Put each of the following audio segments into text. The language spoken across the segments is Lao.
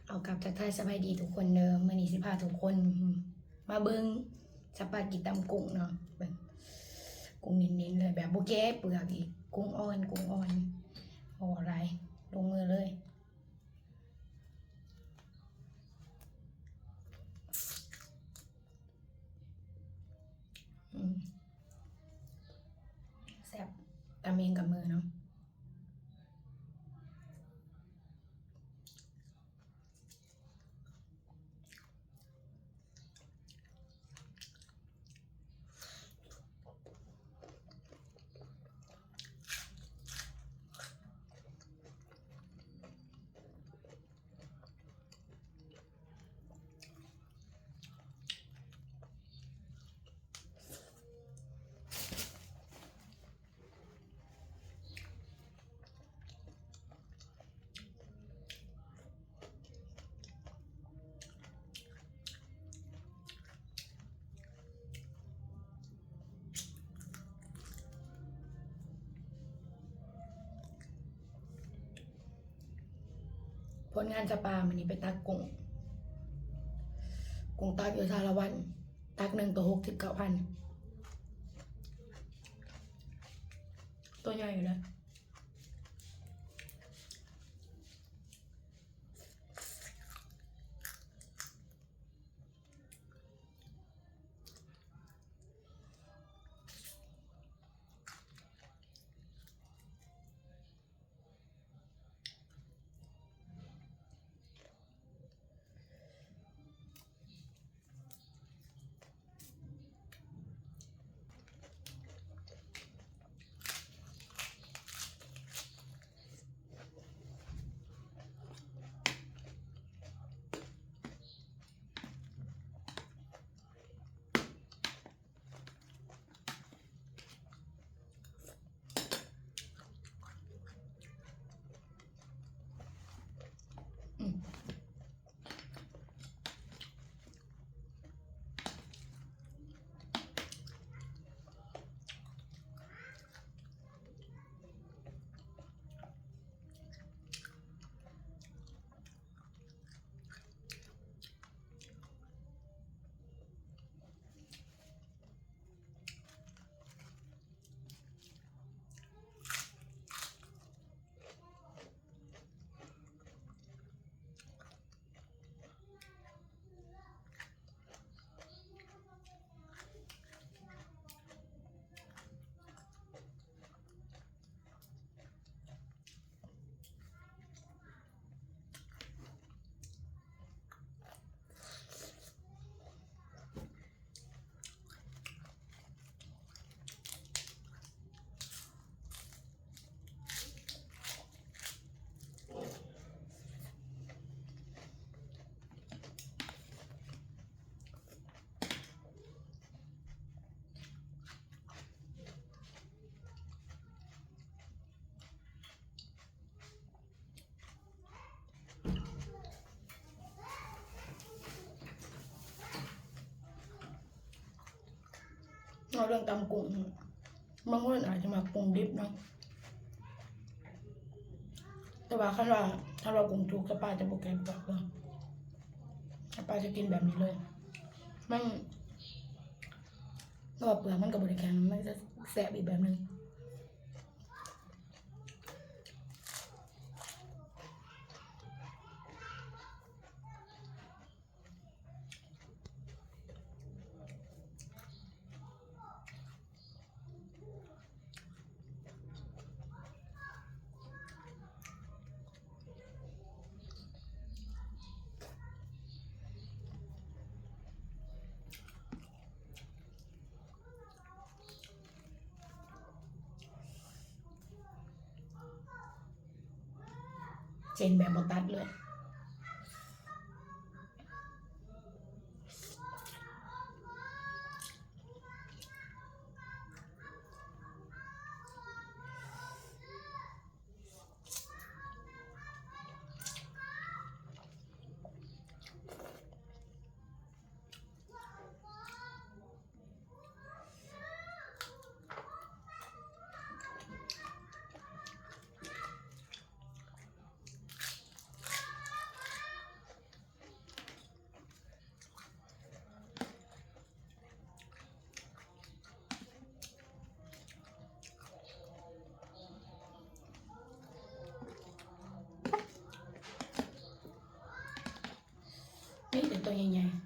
ເອົາ ກັບທັກທາຍສະບາຍດີທຸກຄົນເດີ. ມື້ນີ້ຊິພາທຸກຄົນມາເບິ່ງສະປາເກັດຕຳກຸ້ງເນາະ. ເບິ່ງ ກຸ້ງເນັ້ນໆເລີຍ ແບບບໍ່ແກະເປືອກອີກ. ກຸ້ງອ່ອນ ກຸ້ງອ່ອນ ບໍ່ຫຼາຍ ລົງມືເລີຍ. ອືມ ແຊບ ຕຳເອງກັບມືເນາະ. ຜົນງານສະປາມື້ນີ້ໄປຕັກກຸ້ງ ກຸ້ງຕັກຢູ່ສາລະວັນ ຕັກໜຶ່ງໂຕຫົກສິບເກົ້າພັນ ໂຕໃຫຍ່ຢູ່ເດ້. ເວົ້າເລື່ອງຕຳກຸ້ງ ບາງຄົນອາດຈະມັກກຸ້ງດິບເນາະ ແຕ່ວ່າຄັນວ່າ ຄັນວ່າກຸ້ງສຸກ ສະປາຈະບໍ່ແກະເປືອກເລີຍ ສະປາຈະກິນແບບນີ້ເລີຍ ມັນ ເພາະວ່າເປືອກມັນກໍບໍ່ໄດ້ແຂງ ມັນຈະແຊບອີກແບບໜຶ່ງ. ເສັ້ນແບບບໍ່ຕັດເລີຍ. ເ ໂຕໃຫຍ່ໆ.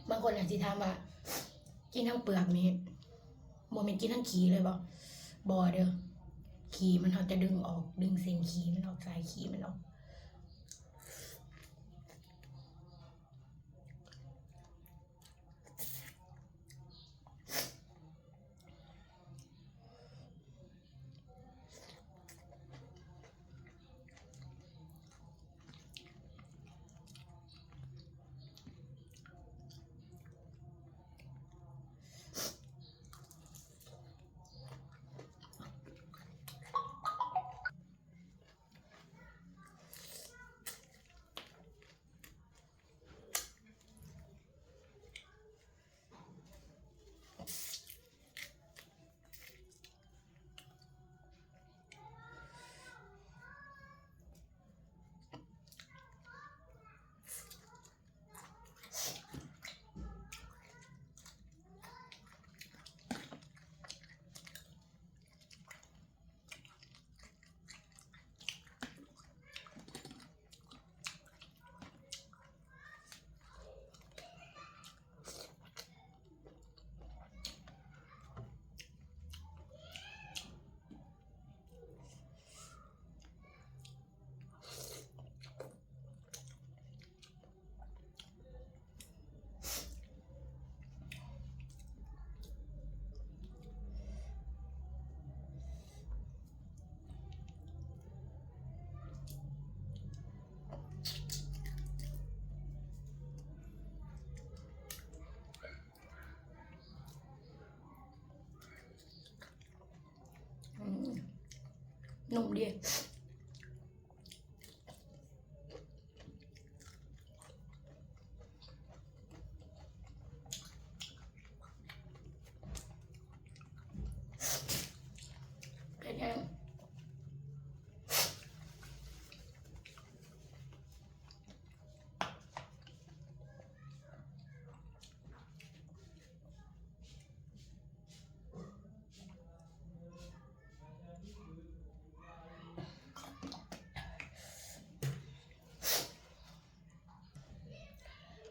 ບາງຄົນອາດຊິຖາມວ່າ ກິນທັງເປືອກນີ້ ບໍ່ແມ່ນກິນທັງຂີ້ເລີຍບໍ່? ບໍ່ເດີ້. ຂີ້ມັນ ເຮົາຈະດຶງອອກ ດຶງເສັ້ນຂີ້ມັນອອກ ສາຍຂີ້ມັນອອກ. ອືມ ນຸ່ມດີ. ເປັນຫຍັງ?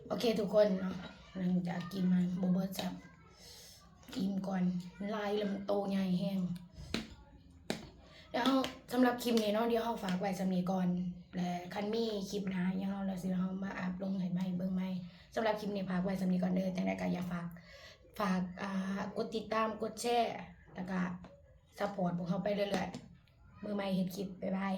ໂອເຄທຸກຄົນເນາະ ຫຼັງຈາກກິນມາບໍ່ເບິດຊ້ຳ ອີ່ມກ່ອນ ຫຼາຍແລ້ວມັນໂຕໃຫຍ່ແຮງ. ແລ້ວສຳລັບຄລິບນີ້ເນາະ ດຽວເຮົາຝາກໄວ້ສ່ຳນີ້ກ່ອນ ແລະ ຄັນມີຄລິບໜ້າຫຍັງເຮົາ ແລ້ວຊິເຮົາມາອັບລົງໃຫ້ໃໝ່ ເບິ່ງໃໝ່. ສຳລັບຄລິບນີ້ຝາກໄວ້ສ່ຳນີ້ກ່ອນເດີ. ຈັ່ງໃດກໍຢາກຝາກ ຝາກ ອ່າ ກົດຕິດຕາມ ກົດແຊ ແລ້ວກໍຊັບພອດພວກເຮົາໄປເລື້ອຍໆ. ມື້ໃໝ່ເຮັດຄລິບ. ບາຍບາຍ.